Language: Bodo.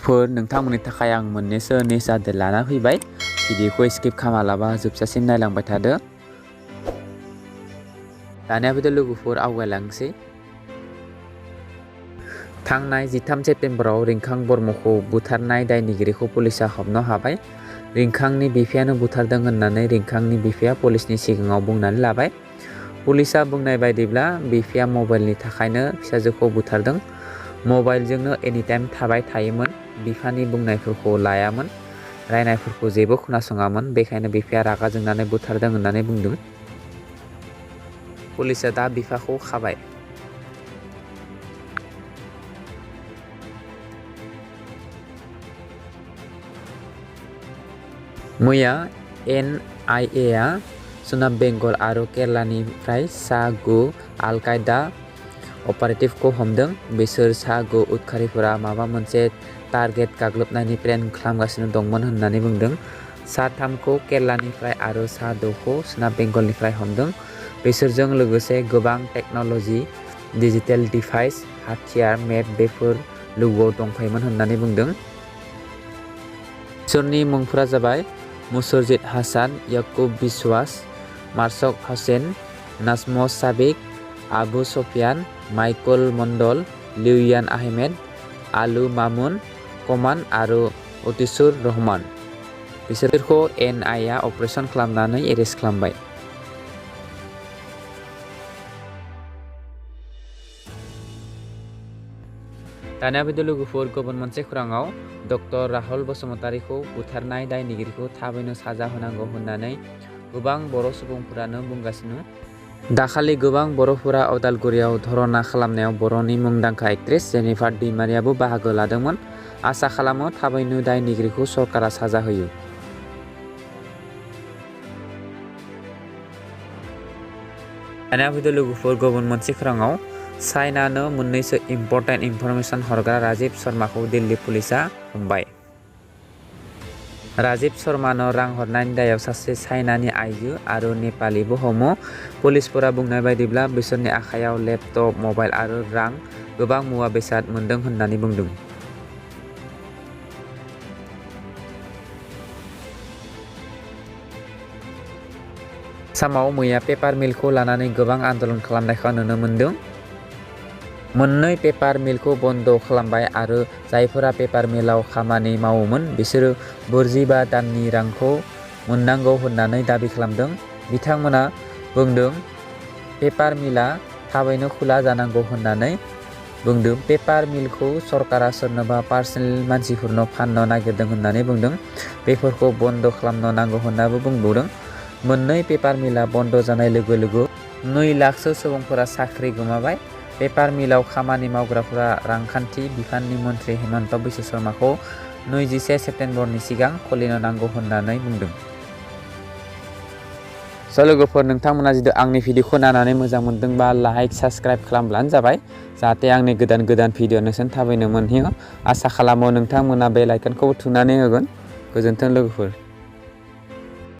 फोर नोंथांमोननि थाखाय आं मोननैसो निउस आपडेट लाना फैबाय। भिडिअखौ स्किप खालामालाबा जोबजासिम नायलांबाय थादो। दानिया भिडिअ लोगोफोर आवगायलांसै। थांनाय 13 सेप्तेम्बराव रिंखां बर्मखौ बुथारनाय दायनिगिरिखौ पुलिसा हमनो हाबाय। रिंखांनि बिफायानो बुथारदों होननानै रिंखांनि बिफाया पुलिसनि सिगाङाव बुंनानै लाबाय। पुलिसा बुंनाय बायदिब्ला बिफाया मबाइलनि थाखायनो फिसाजोखौ बुथारदों। मबाइलजोंनो एनिटाइम थाबाय थायोमोन, बिफानि बुंनायफोरखौ लायामोन, रायनायफोरखौ जेबो खोनासङामोन, बेखायनो बिफाया रागा जोंनानै बुथारदों होननानै बुंदों। पुलिसा दा बिफाखौ खाबाय। मैया NIA आ सोनाब बेंगल आरो केरालानिफ्राय सा 9 आल-कायदा अपारेटिभखौ हमदों। बिसोर सा 9 उदखारिफोरा माबा मोनसे टारगेट गाग्लोबनायनि प्लेन खालामगासिनो दंमोन होननानै बुंदों। सा 3 खौ केरालानिफ्राय आरो सा 6 खौ सोनाब बेंगलनिफ्राय हमदों। बिसोरजों लोगोसे गोबां टेक्न'ल'जि, डिजिटेल डिभाइस, हाथियार, मेप बेफोर लोगोआव दंफायोमोन होननानै बुंदों। बिसोरनि मुंफोरा जाबाय मुसरजित हासान, याकुब बिस्वास, मार्सक हुसैन, नाजमस साबिक, आबु सफियान, माइकल मन्डल, लिउयान आहमेद, आलु मामुन, कमान आरो अतिसुर रहमान। बिसोरखौ NIA आ अपारेसन खालामनानै एरेस्ट खालामबाय। दानिया भिडिअ लोगोफोर गुबुन मोनसे खौराङाव डक्टर राहुल बसुमतारीखौ बुथारनाय दायनिगिरिखौ थाबैनो साजा होनांगौ होननानै गोबां बर' सुबुंफोरानो बुंगासिनो। दाखालि गोबां बर'फोरा उदालगुरियाव धरना खालामनायाव बर'नि मुंदांखा एक्ट्रेस जेनिफार दैमारियाबो बाहागो लादोंमोन। आसा खालामो थाबैनो दायनिगिरिखौ सरकारा साजा होयो। दानिया भिडिअ लोगोफोर गुबुन मोनसे खौराङाव चाइनानो मोननैसो इम्पर्टेन्ट इनफरमेसन हरग्रा राजीब शर्माखौ दिल्ली पुलिसा हमबाय। राजीब शर्मानो रां हरनायनि दायाव सासे चाइनानि आइजो आरो नेपालीबो हमो। पुलिसफोरा बुंनाय बायदिब्ला बिसोरनि आखायाव लेपटप, मबाइल आरो रां गोबां मुवा बेसाद मोनदों होननानै बुंदों। आसामाव मैया पेपार मिलखौ लानानै गोबां आन्दोलन खालामनायखौ नुनो मोन्दों। मोननै पेपार मिलखौ बन्द खालामबाय आरो जायफोरा पेपार मिलाव खामानि मावोमोन बिसोरो 42 दाननि रांखौ मोननांगौ होननानै दाबि खालामदों। बिथांमोना बुंदों पेपार मिलआ थाबैनो खुला जानांगौ होननानै बुंदों। पेपार मिलखौ सरकारा सोरनोबा पार्सनेल मानसिफोरनो फाननो नागिरदों होननानै बुंदों। बेफोरखौ बन्द खालामनो नांगौ होननाबो बुंबावदों। मोननै पेपार मिलआ बन्द जानाय लोगो लोगो 2 लाखसो सुबुंफोरा साख्रि गोमाबाय। पेपार मिलाव खामानि मावग्राफोरा रांखान्थि बिफाननि मन्थ्रि हेमन्त बिश्व शर्माखौ 21 सेप्तेम्बरनि सिगां खुलिनो नांगौ होननानै बुंदों। लोगोफोर नोंथांमोना जुदि आंनि भिडिअखौ नायनानै मोजां मोनदोंबा लाइक, साबस्क्राइब खालामब्लानो जाबाय, जाहाथे आंनि गोदान गोदान भिडिअ नोंसोर थाबैनो मोनहैयो। आसा खालामो नोंथांमोना बेल आइकनखौ थुनानै होगोन। गोजोन्थों लोगोफोर।